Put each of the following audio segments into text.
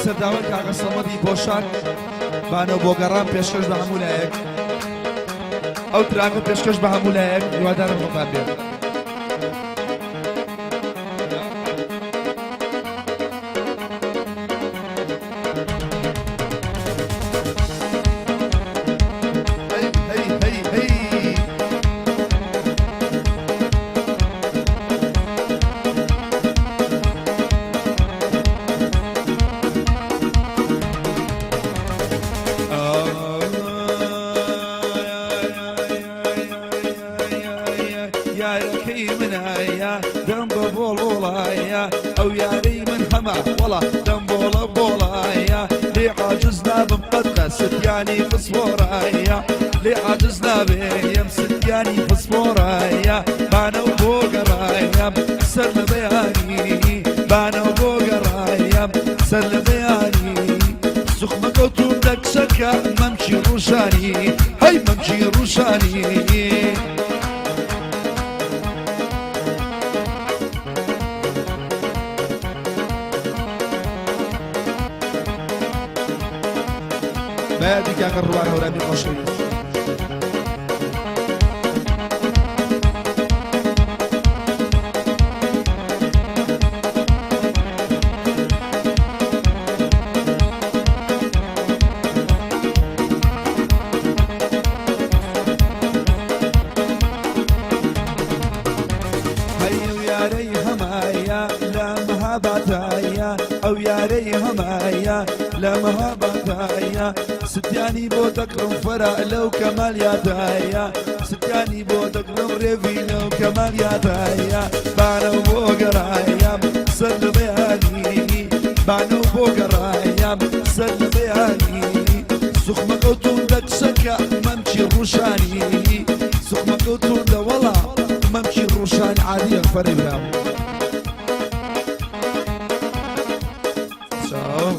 لەسەر داوای کاکە سەمەدی پۆشاک بانە بۆ گەڕان پێشکەش بە هەموو لایەک ئەو تراکە پێشکەش بە هەموو لایەک هیوادارم دڵتان بێت. یارەکەی منایە دەم بە بۆڵۆڵایە ئەو یارەی من هەمە وەڵا دەم بۆڵە بۆڵایە لێ عاجز نابم قەت ستیانی فسفۆڕایە لێ عاجز نابێم ستیانی فسفۆڕایە بانە و بۆ گەڕایم سەر لە بەیانی بانە و بۆ گەڕایم سەر لە بەیانی سوخمەکە و توم دەکچەکە مەمکی ڕوشانی هەی مەمکی ڕوشانی. بەیادی کاکە ڕوان هەورامی خۆشەویست. ئەو یارەی هەمایە لە مەهاباتایە ستیانی بۆ دەکڕم فەرا لەو کەمالیاتایە ستیانی بۆ دەکڕم ڕێوی لەو کەمالیاتایە بانە و بۆ گەڕایم سەر لە بەیانی بانە و بۆ گەڕایم سەر لە بەیانی سوخمەکە و توندە کچەکە مەمکی ڕوشانی سوخمەکە و توندە وەڵا مەمکی ڕوشانی عادیە فەرێ برام. چاو.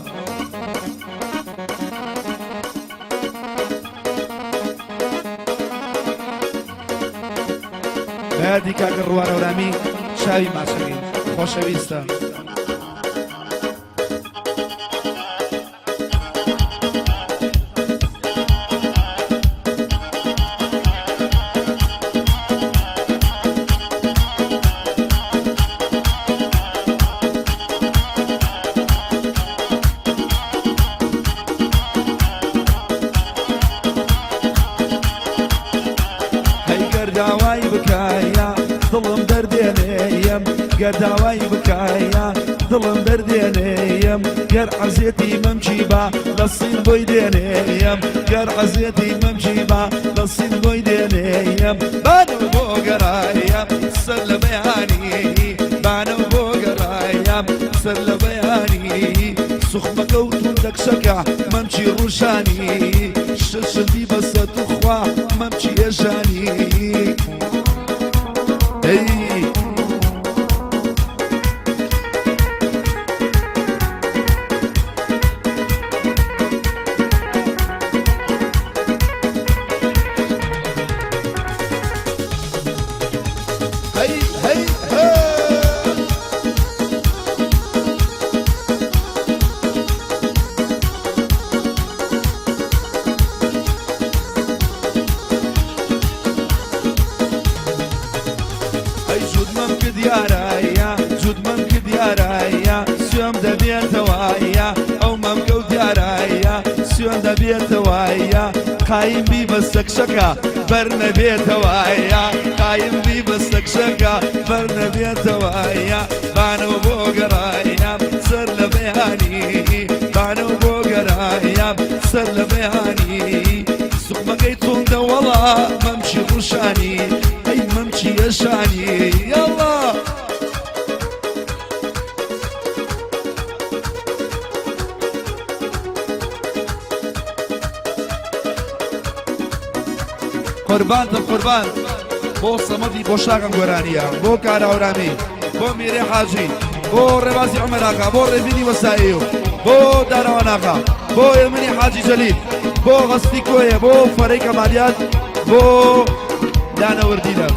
بەیادی کاکە ڕوان هەورامی چاوی ماچەکەی خۆشەویستە. هەی گەر داوای بکایە دڵم دەردێنێیەم گەر داوای بکایە دڵم دەردێنێیەم گەر عەزێتی مەمکی با لە سین بۆی دێنێیەم گەر عەزێتی مەمکی با لە سین بۆی دێنێیەم بانە بۆ گەڕایەم سەر لە بەیانی بانە بۆ گەڕایەم سەر لە بەیانی سوخمەکە و توندەکشەکە مەمکی ڕوشانی ششندی بەسە توخوا مەمکی هێژانی هەی هەی هەی هەی. ئەی جووت مەمک دیارایە جووت مەمک دیارایە سوێم دەبێتەوەیە ئەو مەمکە و دیارایە سوێن دەبێتەوەیە قایم بی بە سەکشەکە بەر نەبێتەوەیە قایم بی بە سەکشەکە بەر نەبێتەوەیە بانە و بۆ گەڕایم سەر لە بەیانی بانە و بۆ گەرایم سەر لە بەیانی سوخمەکەی توندە وەڵا مەمکی ڕوشانی ئەی مەمکی یەشانی یاڵا. قوربانتم قوربان. بۆ سەمەدی بۆشاغم گۆرانیە، بۆ کاراورامی، بۆ میرێ حاجی، بۆ ڕێبازی عمەراغا، بۆ ڕێبینی وەسایی و بۆ دارەواناغا، بۆ ئێمنی حاجی جەلیل، بۆ غەستی کۆیە، بۆ فەرەی کەمالیات، بۆ دانەوردینە.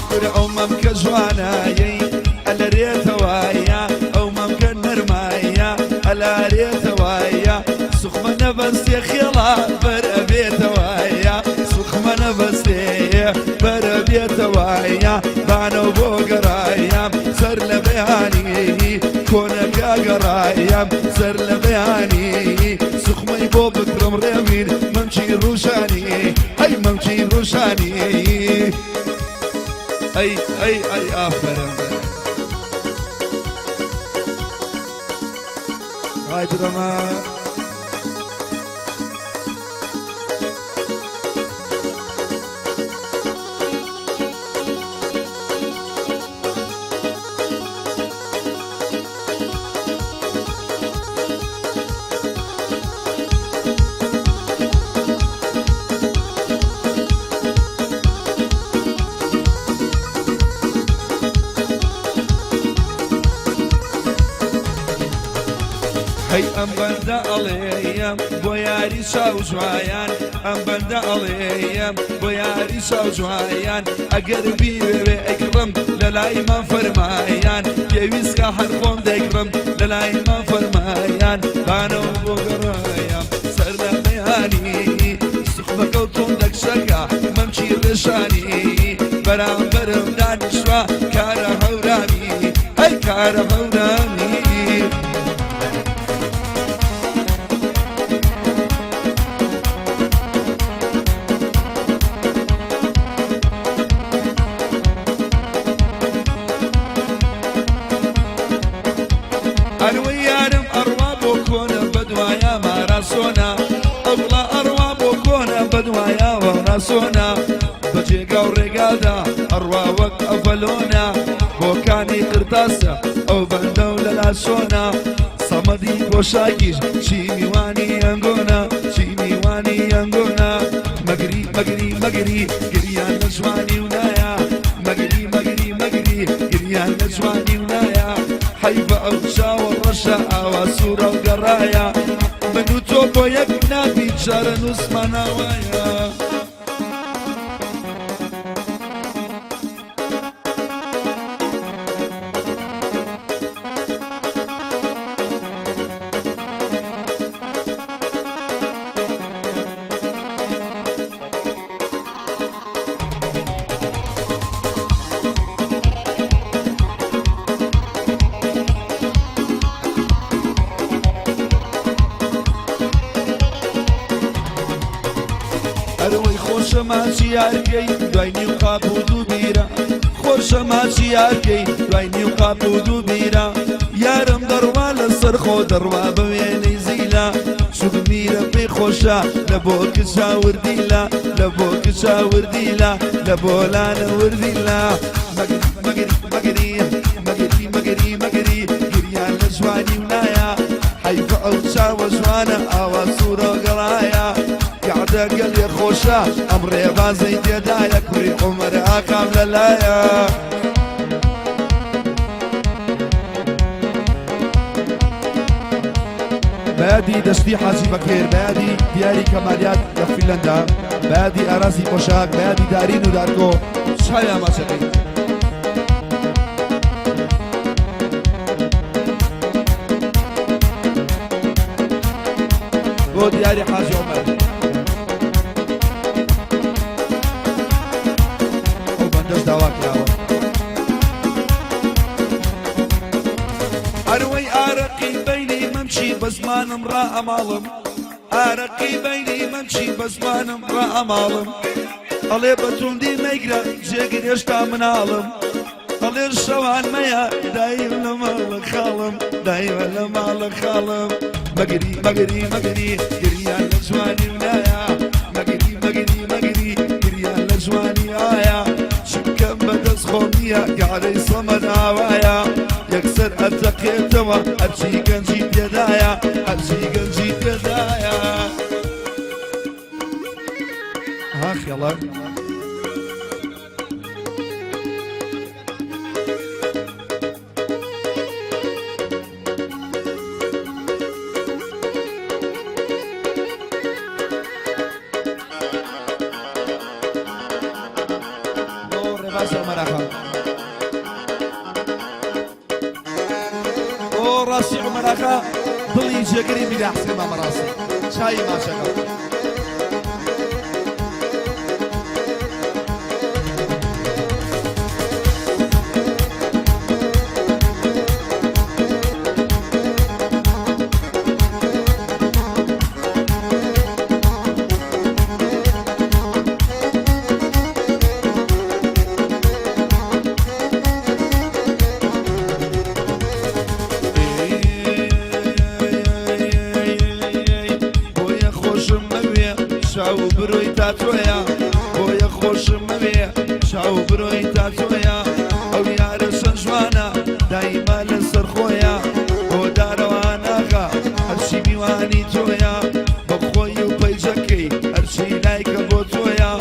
کورە ئەو مەمکە جوانایەی ئەلەرێتەوایە، ئەو مەمکە نەرمایە ئەلارێتەوایە، سوخمە نەبەستێ خێڵا بەر ئەبێتەوایە، سوخمە نەبەستێ بەر ئەبێتەوایە، بانەو بۆ گەڕایە سەر لە بەیانی کۆنەکە گەڕایە سەر لە بەیانی سوخمەی بۆ بکڕم ڕێوین مەمکی ڕوشانی، هەی مەمکی ڕوشانی. ئەی ئەی ئەی ئافەرم. های برەمە. هەی ئەم بەندە ئەڵێم بۆ یاری چاو جوایان، ئەم بەندە ئەڵێم بۆ یاری چاو جوایان، ئەگەر بیوێ ئەیکڕم لە لای من فەرمایان، پێویستکە هەر خۆم دەیکڕم لە لای من فەرمایان، بانەوە بۆ گەڕایم سەر لە بەیانی سوخمەکە و تۆم دەکشەکە مەمکی ڕێشانی، بەرامبەرم دانیشتوە کارە هەورامی، هەی کارە هەورامی. ئەروەی یارم ئەڕوا بۆ کۆنە بەدوایە ماراسۆنە، ئەوڵا ئەڕوا بۆ کۆنە بەدوایە ماراسۆنە، بە جێگا و ڕێگادا ئەڕوا وەک ئەڤەلۆنە، بۆکانی قرتاسە ئەو بەندە و لە لاسۆنە، سەمەدی پۆشاکیش چی میوانی ئەنگۆنە، چی میوانی ئەنگۆنە. مەگری مەگری مەگری گریان لە جوانی و نایە، مەگری مەگری مەگری گریان لە جوانی و نایە، حەیفە ئەو چاوە ڕەشە ئاوا سوورە و گەڕایە، من و تۆ بۆ یەک نابی چارەنووسمان ئاوایە. ئەرەوەی خۆشە ماچی یارکەی دوای نیو قاپ و دوو بیرە، خۆشە ماچی یارکەی دوای نیو قاپ و دوو بیرە، یارم دەڕوا لەسەر خۆ دەڕوا بە وێنەی زیلە، چوک میرە پێی خۆشە لە بۆ کچا وردیلە، لە بۆ کچا وردیلە، لە بۆ لانە وردیلە. مەگری مەگری مەگری مەگری مەگری مەگری گریان لە جوانی و نایە، حەیفە ئەو چاوە جوانە ئاوا سوورە گەڕایە، گەعدە گەلێ خۆشە ئەم ڕێبازەی تێدایە، کوڕی عومەر ئاقام لەلایە. بەیادی دەستی حاجی بەکر، بەیادی دیاری کەمالیات لە فینلەندا، بەیادی ئارازی پۆشاک، بەیادی دارین و دارکۆ چاوی ئاماچەکەی. بۆ دیاری حاجی عومەر. ئەو بەندەش داوا کراوە. ئەروەی ئارەقی بەینی مەمچی بە زمانم ڕائەماڵم، ئارەقی بەینی مەمچی بە زمانم ڕائەماڵم، ئەڵێ بە توندی مەیگرە جێگر هێشتا مناڵم، ئەڵێ شەوان مەیە دایم لە ماڵە خاڵم، دایمە لە ماڵە خاڵم. مەگری مەگری مەگری گریان لە جوانی و نایە، مەگری مەگری مەگری گریان لە جوانی ئایا، چکەم بەدەست خۆم نییە گارەی سەمەد ئاوایە. یەکسەر ئەتەقێتەوە هەرچی گەنجی تێدایە هەرچی گەنجی تێدایە ها خێڵە بۆ ڕێباز عومەراغا بۆ ڕاستی عومەراغا دڵی جێگری میرا حسێن مامە ڕاستی چای ماچەکە. بۆیە خۆشم مەوێ چاو برۆی تا تۆیە بۆیە خۆشم مەوێ چاو برۆی تا تۆیە ئەو یارە چەند جوانە دایما لەسەر خۆیە بۆ دارەواناغا هەرچی میوانی تۆیە بە خۆی و پەیجەکەی هەرچی لایکە بۆ تۆیە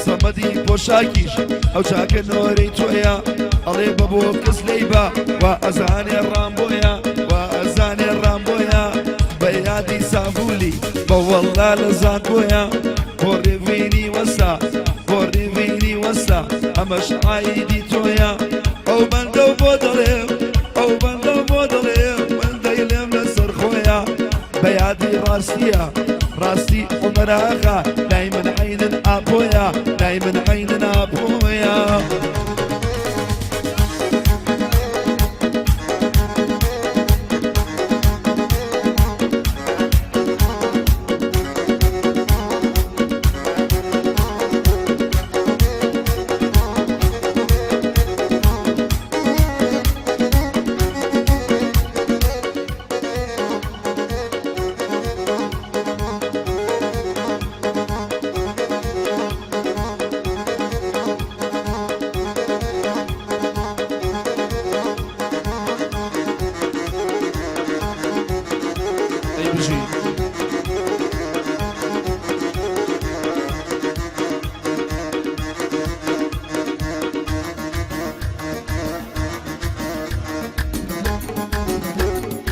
سەمەدی پۆشاکیش ئەو چاکە نۆرەی تۆیە ئەڵێ بە بۆ کەس لێی بە وا ئەزانێ ڕام بۆیە وا ئەزانێ ڕام بۆیە بە یادی سابولی بە وەڵا لە زانکۆیە بۆ ڕێوینی وەسا بۆ ڕێوینی وەسا ئەمەش عایدی تۆیە ئەو بەندە و بۆ دەڵێم ئەو بەندە و بۆ دەڵێم من دەیڵێم لەسەر خۆیە بە یادی ڕاستیە ڕاستی عومەراغا لای من عەینن ئاپۆیە لای من عەینن ئاپۆیە. ئەی بژی.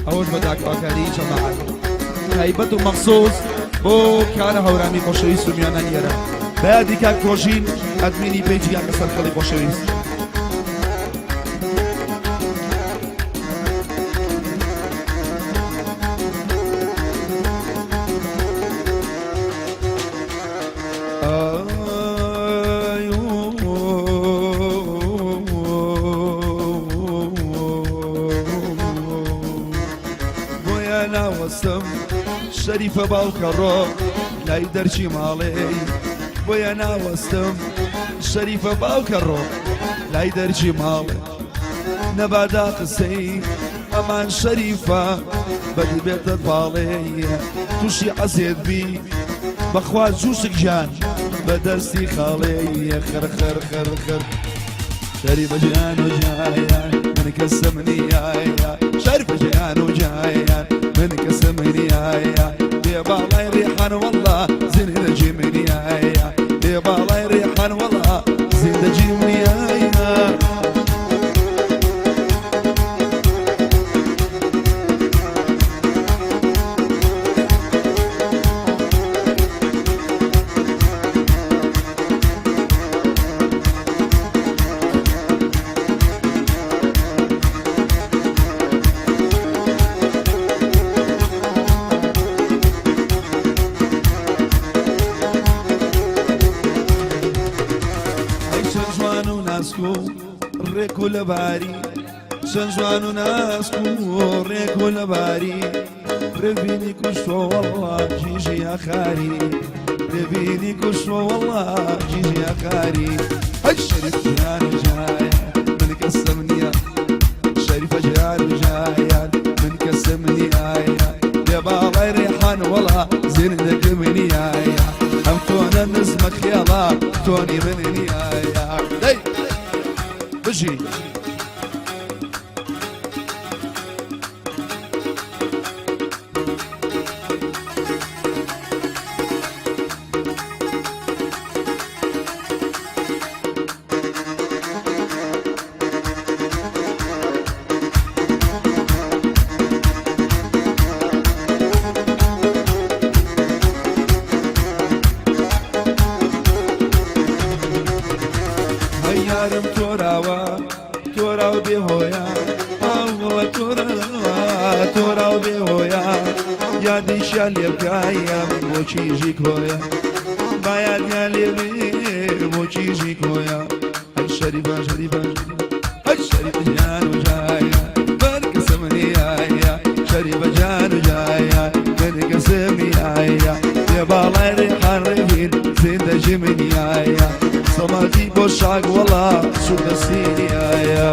ئەوەش بە داکواکاری جەماعەت تایبەت و مەخسوس بۆ کارە هەورامی خۆشەویست و میانانی ئێرە بە یادی کاک کۆژین ئەدمینی پەیجی کاکە سەرخەڵی خۆشەویست. بۆیە ناوەستم شەریفە باوکە ڕۆ لای دەرچی ماڵێ بۆیە ناوەستم شەریفە باوکە ڕۆ لای دەرچی ماڵێ نەبادا قسەی ئەمان شەریفە بەدبێتە پاڵێ تووشی عەزێت بی بەخوا جووشک گیان بە دەستی خاڵێ خر خر خر خر شەریفە گیان و جایان من کەسم نیایە شەریفە گیان و جایان من کەسم نیایە بێ باڵای ڕیحان وەڵا زیندەجی منیایە بێ باڵای ڕیحان وەڵا زیندەجی منیایە. ئەی چەند جوان و ناسک و ڕێک و لەباری چەند جوان و ناسک و ڕێک و لەباری ڕێبینی کوشتۆ وەڵڵا کیژی ئاخاری ڕێبینی کوشتۆ وەڵڵا کیژی ئاخاری ئەی شەریف جان و جایان من کەسم نییە شەریفە جان و جایان من کەسم نییە بێ باڵای ڕێحان وەڵا زیندەگم نییە ئەم تۆنە نزمە خێڵا تۆنی من نییە دەی بژی. تۆرا و بێهۆیە ئاوڵە تۆرا تۆرا و بێهۆیە یادیشیان لێ بکایە بۆ کیژی کۆیە با یادیان لێ بێ بۆ کیژی کۆیە ئەی شەریفە شەریفە ئەی شەریفە جان و جایە بەرکە سەمنیایە شەریفە جان و جایە بەرکە سەمیایە بێ باڵای ڕێحان ڕێبین زیندەجی منیایە سەماجی بۆ شاک وەڵا سوودە سینیایە.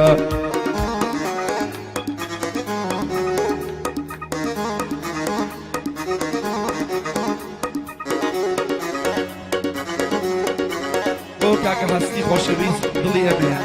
بۆ کاکە هەستی خۆشەویست دڵی ئەمەیە.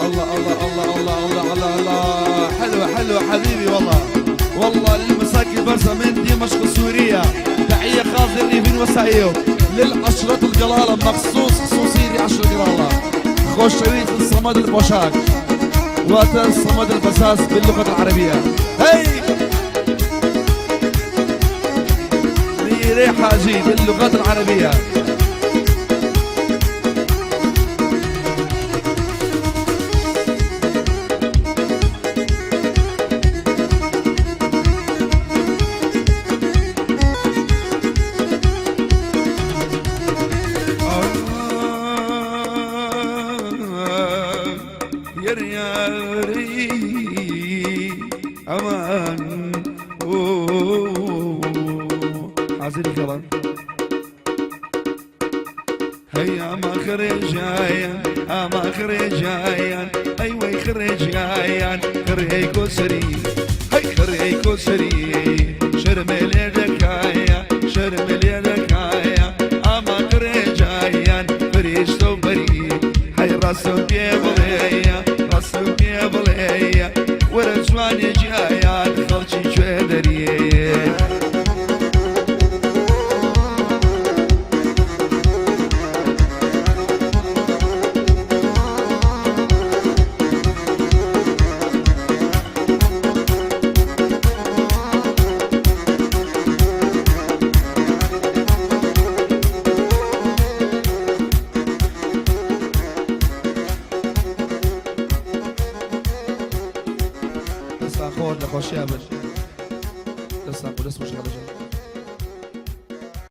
الله الله الله الله الله الله الله، حلوة حلوة حبيبي. والله والله للمساكن برزة من دمشق سوريا، تحية خاصة للريفين وسعيو للعشرة القلالة، مخصوص خصوصي لعشرة القلالة. خوشويت الصمد البوشاك واتر الصمد البساس باللغة العربية. هي ريحة جي باللغات العربية. ئەمان حازری خەڵان هەی ئەما خڕێژایان ئاما خڕێژایان ئەی وەی خڕێژایان خڕێی کۆسەری هەی خڕێی کۆسەری شەرمێ لێ دەکایە شەرمێ لێ دەکایە ئاما خڕێژایان فریشتە و بەری هەی ڕاستم پێ بڵێیە ڕاستم پێ بڵێیە وەرە جوانێ جیایان خەڵکی کوێ دەریێ. دەستان خۆش، لە خۆشییا بن. دەستان خۆش، دەست خۆش.